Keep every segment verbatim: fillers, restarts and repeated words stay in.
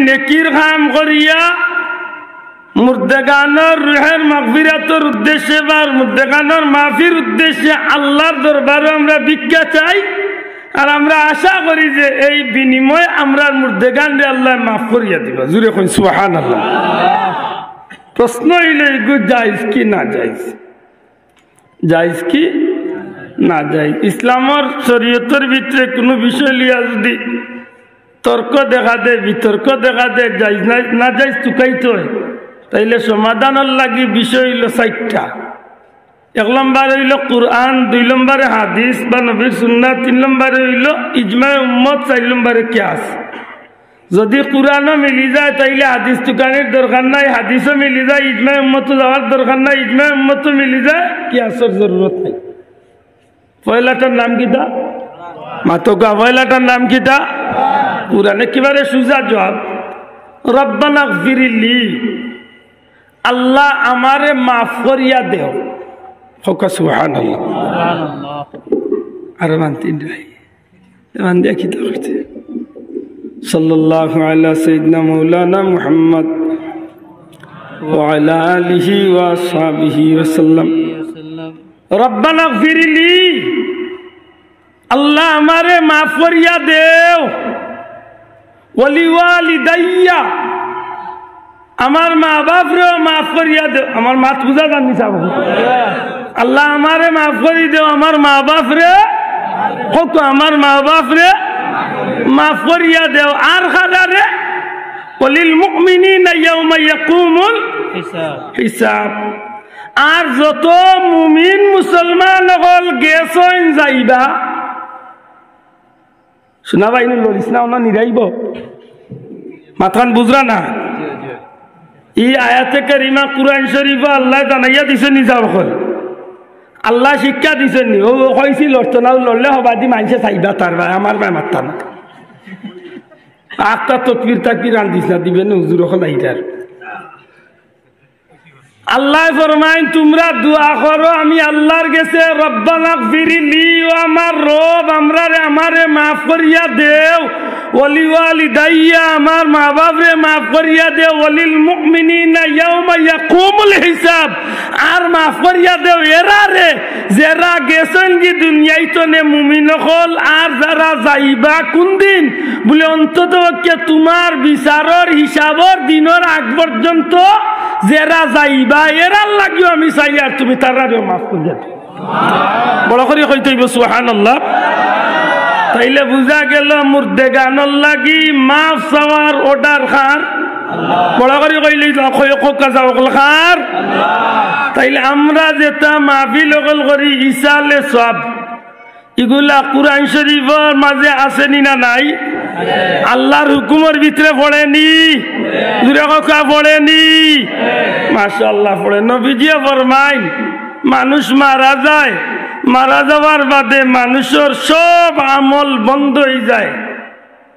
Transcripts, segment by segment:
নেকির কাম করিয়া মুর্দেগানর রুহের মাগফিরাতর উদ্দেশ্যে বা মুর্দেগানর মাফির উদ্দেশ্যে আল্লাহর দরবারো আমরা ভিক্ষা চাই, আর আমরা আশা করি যে এই বিনিময়ে আমরার মুর্দেগানরে আল্লায় মাফ করিয়া দিবা। জুরে কইন সুবহানাল্লাহ। প্রশ্ন অইলো, ইগু জায়েজ কি না জায়েজ? জায়েজ কি না জায়েজ? ইসলামর শরীয়তর ভিতরে কুনু বিষয় লইয়া যুদি তর্ক দেখা দেয়, বিতর্ক দেখা দেয়, জায়েজ না, না জায়েজ তুকাইতে অয়, তাইলে সমাধানর লাগি বিষয় অইলো চাইরটা। এক নম্বর অইলো কুরআন, দুই নম্বরে হাদিস বা নবীর সুন্নাত, তিন নম্বরে অইলো ইজমায়ে উম্মত, চাইর নম্বরে কিয়াস। যুদি কুরআনও মিলি যায়, তাইলে হাদিস তুকানির দরকার নাই, হাদিসও মিলি যায়, ইজমায়ে উম্মতো যাওয়ার দরকার নাই, ইজমায়ে উম্মতো মিলি যায়, কিয়াসর জরুরত নাই। পয়লাটার নাম কিতা? মাতকা, পয়লাটার নাম কিতা? কুরআন। একেবারে সুজা জবাব, রব্বানা গফিরলি, আল্লাহ আমারে মাফ করিয়া দেও। কউক্কা সুবহানাল্লাহ। আরো বান্তি নাই। বান্দিয়া কিতা করতে? সাল্লাল্লাহু আলা সাইয়্যিদিনা মাওলানা মুহাম্মদ ওয়া আলা আলিহি ওয়া আসহাবিহি ওয়া সাল্লাম। রব্বানা গফিরলি, আল্লাহ আমারে মাফ করিয়া দেও। ওয়ালিওয়ালিদাইয়া, আমার মা বাপরেও মাফ করিয়া দেও। আমার মাত বুঝা যার নি সাব? আল্লাহ আমারে মাফ করি দেও, আমার মা বাপরে, কউক্কা আমার মা বাপরে মাফ করিয়া দেও। আর কারারে? ওয়ালিল মুমিনিনা ইয়াউমা ইয়াকুমুল হিসাব। আর যত মুমিন মুসলমান অকল গেছইন যাইবা, শুনা ভাই, নু লড়িস না, অনো নিরাইব। মাতখান বুঝরা না? ই আয়াতে কারিমা কুরআন শরীফো আল্লায় জানাইয়া দিছইন নি সাব অকল? আল্লায় শিক্ষা দিছইন নি? অউ, অউ কইছি লড়তো না, অউ লড়লে হবায়দি মাইনষে চাইবা তার বায়, আমার বায় মাততা না। আখতা তকবির তাকবির আন দিস না, দিবে না হুজুর অকল আইতার। আল্লায় ফরমাইন, তুমরা দোয়া করো আমি আল্লাহর গেছে, রব্বানা গফিরলি, ও আমার রব, আমরারে, আমারে মাফ করিয়া দেও, ওয়ালিওয়ালিদাইয়া, আমার মা বাপরে মাফ করিয়া দেও, ওয়ালিল মুমিনিনা ইয়াউমা ইয়াকুমুল হিসাব, আর মাফ করিয়া দেও এরারে, যেরা গেছইন গি দুনিয়াইতনে মুমিন অকল, আর যারা যাইবা কুনদিন, বুলে অন্তত পক্ষে তুমার বিচারর হিসাবর দিনর আগ পর্যন্ত যেরা যাইবা, এরার লাগিও আমি চাই, আর তুমি তারারেও মাফ করিয়া দেও। বড় করি কইতে অইবো সুবহানাল্লাহ। তাইলে বুঝা গেল মুর্দেগানর লাগি মাফ চাওয়ার অর্ডার কার? বড় করি কইলে কই-, কউক্কা যাও অকল কার? তাইলে আমরা যেতা মাহফিল অকল করি ইসালে সওয়াব, ইগুলা কুরআন শরীফর মাঝে আছে নি না নাই? আল্লাহর হুকুমর ভিতরে পড়ে নি? জুরে কউক্কা পড়ে নি? মাশাআল্লাহ পড়ে। নবীজিয়ে ফরমাইন, মানুষ মারা যায়, মারা যাওয়ার বাদে মানুষর সব আমল বন্ধ অই যায়,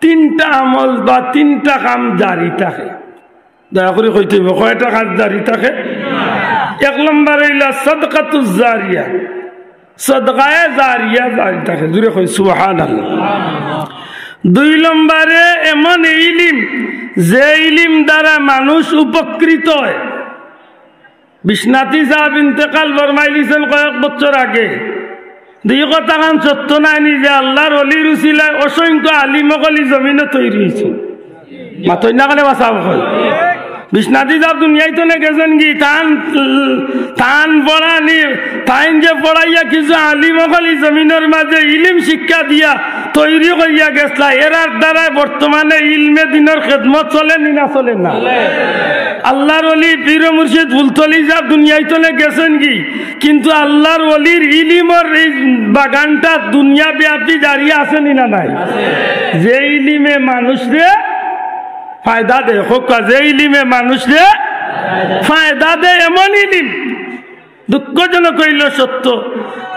তিনটা আমল বা তিনটা কাম জারি থাকে। দয়া করি কইতে অইবো, কয়টা কাজ জারি থাকে? এক নম্বর অইলা সদকাতুজ জারিয়া, সদকায়ে জারিয়া জারি থাকে। জুরে কই সুবহানাল্লাহ। দুই নম্বরে এমন ইলিম, যে ইলিম দ্বারা মানুষ উপকৃত অয়। বিশ্বনাথী সাহেব ইন্তেকাল ফরমাইলিছইন কয়েক বছর আগে। ই কথাখান সত্য নায় নি যে আল্লাহর ওলির উসিলায় অসংখ্য আলিম অকল ই জমিনো তৈরি অইছে? মাতইন না কেনে বা সাব অকল। বিশ্বনাথী সাহেব দুনিয়াইতনে গেছইন গি, তান, তান পড়ানি, তাইন যে পড়াইয়া কিছু আলিম অকল ই জমিনর মাঝে ইলিম শিক্ষা দিয়া তৈরি করিয়া গেছলা, এরার দ্বারায় বর্তমানে ইলমে দিনর খেদমত চলে নি না চলে না? আল্লাহর ওলি পীর মুর্শিদ ফুলতলি সাহেব দুনিয়াইতনে গেছইন গি, কিন্তু আল্লাহর ওলির ইলিমর এই বাগানটা দুনিয়া ব্যাপী জারি আছে নি না নাই? যে ইলিমে মানুষরে ফায়দা দেয়, কউক্কা, যে ইলিমে মানুষরে ফায়দা দেয় এমন ইলিম। দুঃখজনক অইলো সত্য,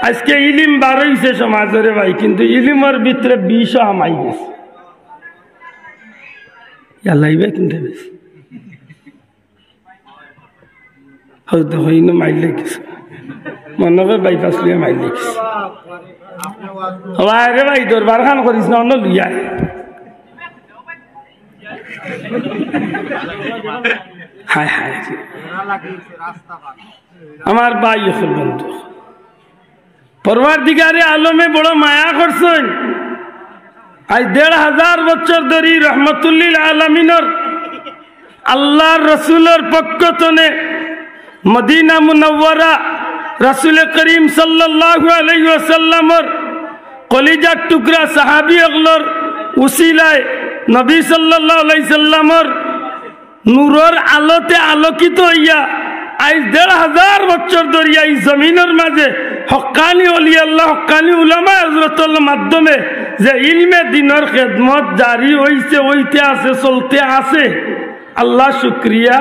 আইজকে ইলিম বার অইছে সমাজরে ভাই, কিন্তু ইলিমর ভিতরে বিষও হামাই গেছে। ইয়াল্লা, ইবা কোনটা বেশি? হয়তো হইন মাইল লাগিছে, মনে হয় বাইপাস লইয়া মাইল লাগিছে। ও ভাই রে ভাই, দরবারখান করিস না, অন্য লইয়া আয়। হায় হায়। আমার ভাই অকল, বন্ধু, পরওয়ারদিগারে আলমে বড় মায়া করছইন। আজ দেড় হাজার বছর ধরি রহমতুল্লিল আলামিনর আল্লাহর রসুলর পক্ষ তনে মদিনা মুনাওয়ারা রসুল করিম সাল্লাল্লাহু আলাইহি ওয়াসাল্লামর কলিজার টুকরা সাহাবী অকলর উসিলায় নবী সাল্লাল্লাহু আলাইহি সাল্লামর নূরর আলোতে আলোকিত অইয়া আইজ দেড় হাজার বছর ধরিয়া ই জমিনর মাঝে হক্কানি অলি আল্লাহ, হক্কানি উলামায়ে হজরতর মাধ্যমে যে ইলমে দ্বীনর খেদমত জারি অইছে, অইতে আছে, চলতে আছে, আল্লাহ শুকরিয়া।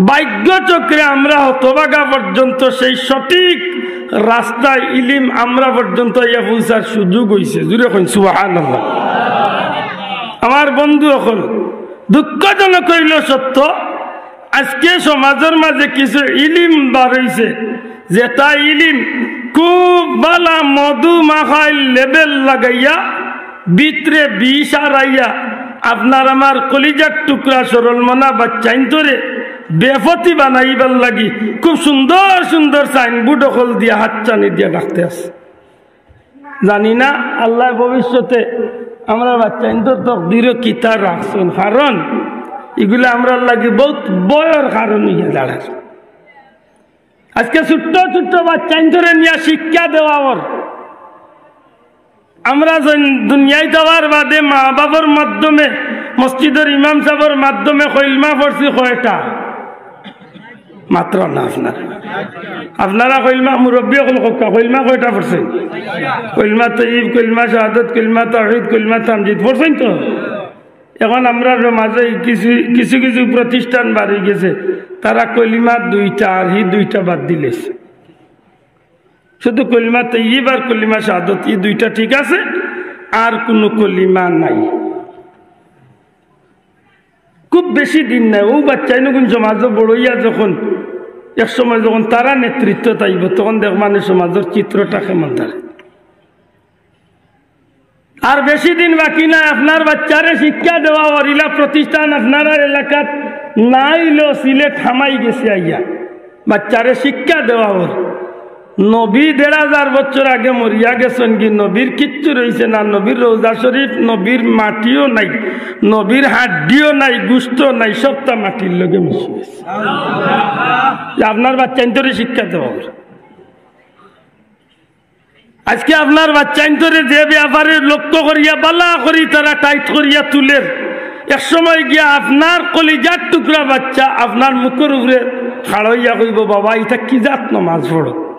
ভাগ্য চক্রে আমরা হতভাগা পর্যন্ত সেই সঠিক রাস্তায় ইলিম আমরা পর্যন্ত আইয়া পৌঁছার সুযোগ অইছে। জুরে কইন সুবহানাল্লাহ। আমার বন্ধু অকল, দুঃখজনক অইলো সত্য, আজকে সমাজর মাঝে কিছু ইলিম বার অইছে, যেটা ইলিম খুব বালা মধু মাখাইল লেবেল লাগাইয়া ভিতরে বিষ আরাইয়া আপনার আমার কলিজার টুকরা সরল মনা বাচ্চাইন্তরে বেফতি বানাইবার লাগি খুব সুন্দর সুন্দর সাইনবোর্ড অকল দিয়া হাতছানি দিয়া ডাকতে আছে। জানি না আল্লাহ ভবিষ্যতে আমরা বাচ্চাইন্তর তকদিরও কিতা রাখছইন, কারণ ইগুলা আমরার লাগি বহুত ভয়র কারণ অইয়া দাঁড়ার। আজকে ছোট্ট ছোট্ট বাচ্চাইন্তরে নিয়া শিক্ষা দেওয়া অর। আমরা জন-, দুনিয়াত আওয়ার বাদে মা বাবার মাধ্যমে, মসজিদর ইমাম সাবর মাধ্যমে কলমা পড়ছি কয়টা? মাত্র না আপনারা। আপনারা কলমা, মুরব্বি অকল কউক্কা, কলমা কয়টা পড়ছইন? কলমা তৈয়ব, কলমা শাহাদত, কলমা তাওহীদ, কলমা তামজিদ পড়ছইন তো? এখন আমরার মাঝে কিছু, কিছু কিছু প্রতিষ্ঠান বার অইগেছে, তারা কলিমা দুইটা আর হি দুইটা বাদ দিলাইছে। শুধু কলিমা তৈয়ব আর কলিমা শাহাদত, ই দুইটা ঠিক আছে, আর কুনু কলিমা নাই। খুব বেশি দিন নাই, অউ বাচ্চাইনগুন সমাজো বড় অইয়া যখন এক সময় যখন তারা নেতৃত্বত আইবো, তখন দেখবানে সমাজর চিত্রটা কেমন দাঁড়ায়। আর বেশি দিন বাকি নাই, আপনার বাচ্চারে শিক্ষা দেওয়া অর, ইলা প্রতিষ্ঠান আপনারার এলাকাত নাইলো, সিলেট হামাই গেছে আইয়া। বাচ্চারে শিক্ষা দেওয়া অর। নবী দেড় হাজার বছর আগে মরিয়া গেছইন গি, নবীর কিচ্ছু রইছে না, নবীর রওজা শরীফ, নবীর মাটিও নাই, নবীর হাড্ডিও নাই, গুস্ত নাই, সবটা মাটির লগে মিশি গেছে। যে আপনার বাচ্চাইন্তরে শিক্ষা দেওয়া অর। আজকে আপনার বাচ্চাইন্তরে যে ব্যাপারে লক্ষ্য করিয়া বালা করি তারা টাইট করিয়া তুলের, এক সময় গিয়া আপনার কলিজার টুকরা বাচ্চা আপনার মুখর উপরে খাড়া অইয়া কইবো, "বাবা, ইটা কি জাত নমাজ পড়ো?"